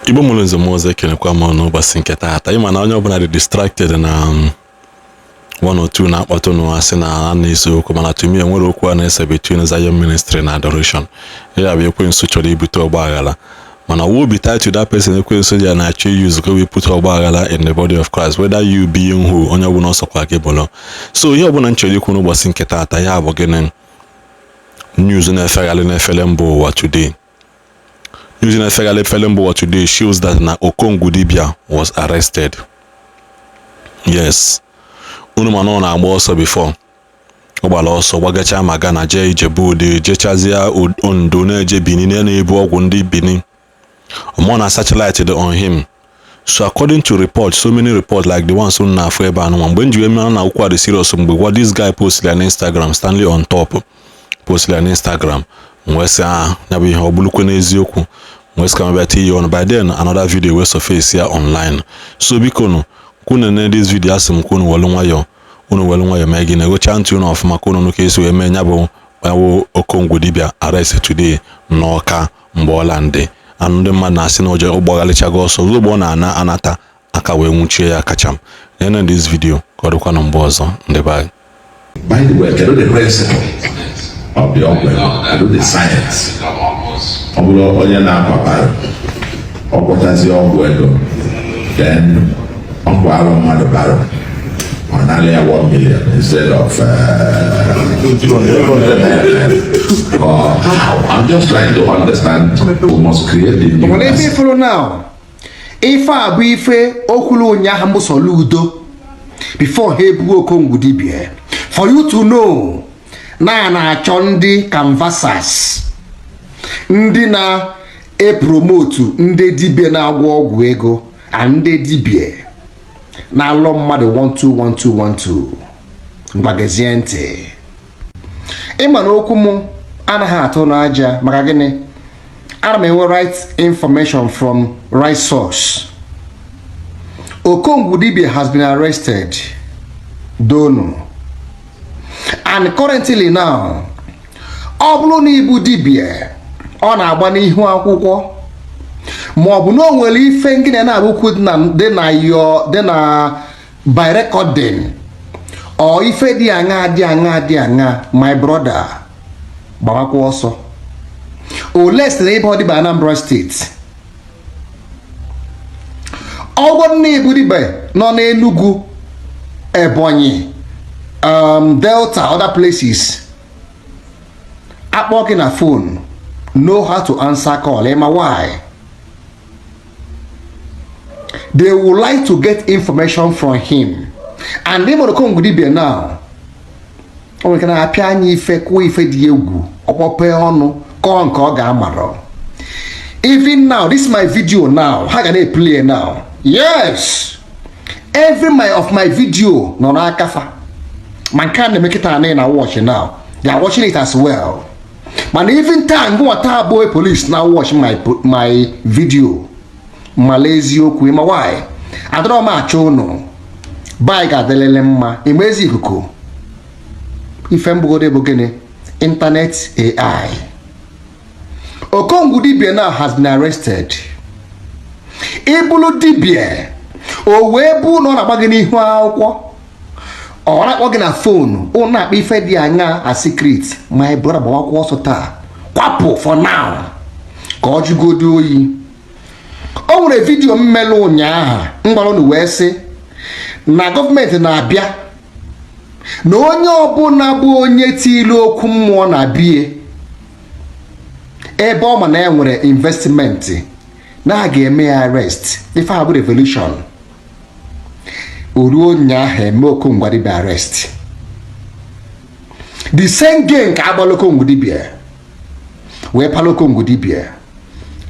Igbo mụrụ nze m ọzọ, ekenekwa m n'ụbọchị nke taata. Ịma na onye ọbụla dị distracted na one or two na-akpọtụ nụ, asị na a na-ese okwu, mana to me, enwere okwu a na-ese between Zion Ministry na Adoration. Ya bụ, ekwensu chọrọ ibute ọgba aghara, mana woe betide to that person ekwensu ya na-achọ use ka we put ọgba aghara in the body of Christ, whether you being who, onye ọbụla ọsọkwa gị bụlụ. So ihe ọbụla m chọrọ ikwu n'ụbọchị nke taata ya bụ gịnị? News na-efegharị n'efere mba ụwa today, news na-efegharị efere mba ụwa today shows that na Okongwu Dibia was arrested. Yes, unu ma na ọ na-agba ọsọ before. Ọ gbara ọsọ gbagacha ma Ghana, jee Ijebu Ode, jechazie Ondo, na-eje Benin, na-ebu ọgwụ ndị Benin. Ọmụ na satellite dị on him. So according to reports, so many reports like the ones unu na-afụ ebe a nụnwa, mgbe m ji wee mara na okwu a dị serious, mgbe what this guy postiri ya na Instagram, Stanley on top postiri ya na Instagram, m wee sị, ah, ya bụ ihe ọ bụrụkwe n'eziokwu, m wee sị ka m bịa tinye ọnụ. By then another video wee surface ya online. So biko nụ, kwunu na this video, asị m ka unu welu nwayọọ, unu welu nwayọọ mee gị na-egocha ntị unu ọfụma, ka unu nụ ka esi wee mee ya bụ ewu Okongwu Dibia arrest today n'Ọka. Mgbe ọla ndị anụ ndị mmadụ na-asị na ụjọ gbagharịchago ọsọ ozugbo ọ na-ana anata aka wee nwụchie ya. Kacha m nene this video ka ọ dịkwa na mgbe ọzọ. Ndị be anyị. By the way, kedu the principle of the ọgwụ ego? Kedu the science? Ọ bụrụ onye na-akwa barrow, ọ gwọchazie ọgwụ ego, then ọ kwara mmadụ barrow, ọ nara ya 1 million instead of how? I'm just trying to understand. We must create the new Mana ife ifuru now, ife a bụ ife okwulu ụnyaahụ mbụ Soludo before ha ebugo Okongwu Dibia. For you to know na a na-achọ ndị canvassers, ndị na-epromote ndị dibịa na-agwọ ọgwụ ego and ndị dibịa na-alụ mmadụ 121212. Mgbagezie ntị, ịma na okwu m anaghị atụ n'aja. Maka gịnị? Ana m enwe right information from right source. Okongwu Dibia has been arrested donu, and currently now, ọ bụrụ na ịbụ dibia ọ na-agba n'ihu akwụkwọ, ma ọ bụ na o nwere ife ngị na-abụkwu dị na yo dị na by recording ọ ife dị aṅa dị aṅa dị aṅa, my brother, gbawakwa ọsọ. Ole si na ịbụ dibia Anambra Steeti, ọgwọ nna ịbụ dibia nọ n'Enugu, Ebonyi, Delta, other places, akpọ gị na phone, know how to answer call. Ịma why? They would like to get information from him. And ịmụrụ Okongwu Dibia now, o nwere ike na-apịa anya ife, kwuo ife dị egwu, ọkpọpe ọnụ kọọ nke ọ ga-amarọ. Even now, this is my video now, ha ga na-eplay now. Yes, every my of my video nọ n'aka fa. Ma nke a na-eme kịta na watch now, they are watching it as well. Mana even taa, ngụnwa taa bụ police na watch my video, mala eziokwu. Ma why adọrọ m achọ unu bai ga-adịlịlị mma. Ịma ezi ikuku ife mgbugode bụ gịnị? Internet AI. Okongwu Dibia now has been arrested. Ịbụrụ dibia, o wee bụ na ọ na-agba gị n'ihu akwụkwọ, ọ na-akpọ gị na phone, ụnụ na-akpa ife dị anya a secret, my brother, gbawakwa ọsọ taa, kwapụ for now ka ọ jụgodo oyi. O nwere video mmelụ ụnyaahụ m gwara unu wee sị na gọọmenti na-abịa na onye ọbụla bụ onye tilu okwu mmụọ na bie ebe ọ ma na e nwere investment na a ga-eme ya arrest. Ife a bụ revolution. O ruo ụnyaahụ, eme Okongwu Dibia arrest. The same game ka agbala Okongwu Dibia wee pala Okongwu Dibia.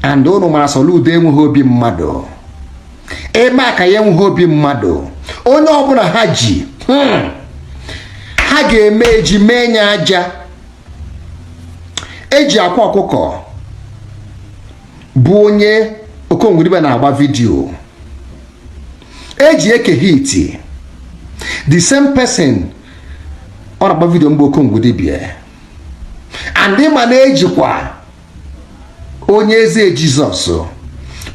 And ụnụ mara Soludo enweghị obi mmadụ, eme aka ya enweghị obi mmadụ. Onye ọbụla ha ji, ha ga-eme eji mee nye aja eji akwa ọkụkọ bụ onye Okongwu Dibia na-agba video eji eke hiti. The same person ọ na-agba video mgbe Okongwu Dibia and ịma na-ejikwa onye eze Jizọs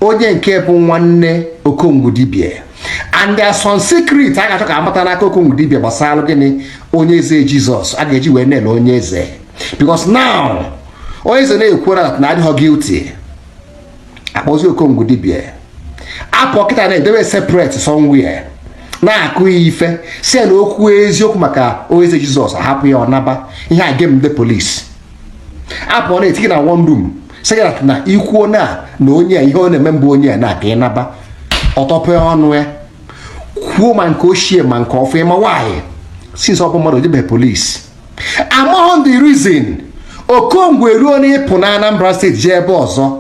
Onye nke bụ nwanne Okongwu dibia, and there are some secret a ga-achọ ka amata n'aka Okongwu dibia gbasara gịnị? Onye Eze Jizọs a ga-eji wee na-ele Onye Eze, because now Onye Eze na-ekwu na adịghị guilty. Akpọzi Okongwu dibia, apụ kịta na-edebe separate somewhere, na-akụ ya ife, si ya na okwu eziokwu maka Onye Eze Jizọs, ahapụ ya ọnaba. Ihe a game ndị police apụ na-etinye na one room, sị gị na ikwuo na onye a, ihe ọ na-eme mbụ, onye a na-aka ịnaba ọtọpe ọnụ ya, kwuo ma nke ochie ma nke ọfụ. Ịma nwaanyị, since ọ bụ mmadụ ojebe police, amaghọ the reason Okongwu eruo n'ịpụ na Anambra Steeti jee ebe ọzọ.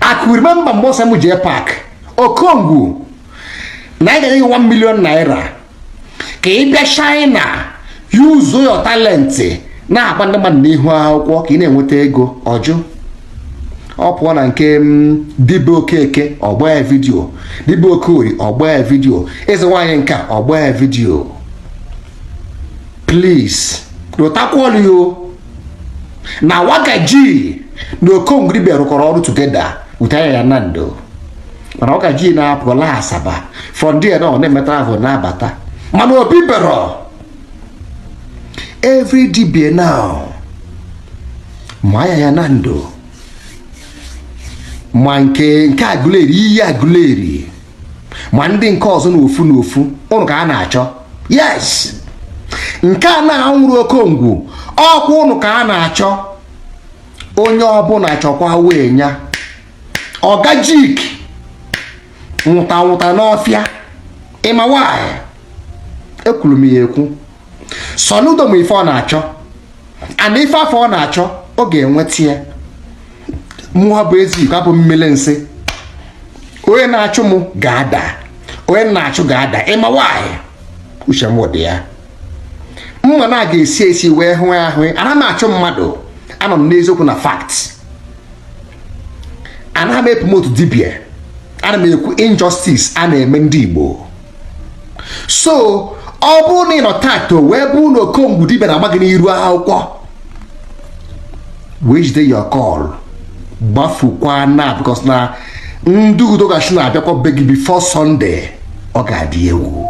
I could remember mgbe ọsọ m jee park Okongwu na anyị ga-enye gị 1 million naira ka ị bịa China, use your talent na-agba ndị mmadụ n'ihu akwụkwọ ka ị na-enweta ego. Ọjụ, ọ pụọ na nke dibịa Okeke, ọgba ya video, dibịa Okorie, ọgba ya video, eze nwaanyị nka, ọgba ya video. Please rụtakwọlụ yo na Wagaji na Okongwu dibịa rụkọrọ ọrụ together with ya na ndo, mana Wagaji na-apụ laa Asaba, from there na ọ na-eme travel na-abata, mana obi bero every dibia now ma ya na ndo, ma nke Aguleri, iyi Aguleri, ma ndị nke ọzọ n'ofu n'ofu ụnụ ka a na-achọ. Yes, nke a na-anwụrụ Okongwu, ọkwa ụnụ ka a na-achọ. Onye ọbụla chọkwa wee ya ọgajik nwụta nwụta n'ọfịa. Ịma nwanyị, ekwuru m ya ekwu, Soludo ma ife ọ na-achọ, and ife afọ ọ na-achọ, ọ ga-enweta ya. Mụọ bụ ezi iko abụ mmiri nsị. Onye na-achụ m ga-ada, onye na-achụ ga-ada. Ịma nwanyị, uche m dị ya mma na a ga-esi esi wee hụ ahụ. Ana m achụ mmadụ, anọ m n'eziokwu na fact. Anaghị m epromote dibia, ana m ekwu injustice a na-eme ndị Igbo. So ọ bụrụ na ị nọ tato wee bụ na Okongwu dibia na-agba gị n'iru akwụkwọ wee jide your call, gbafukwa na because na ndị udo gachi na-abịakwa be gị before Sunday. Ọ ga-adị egwu.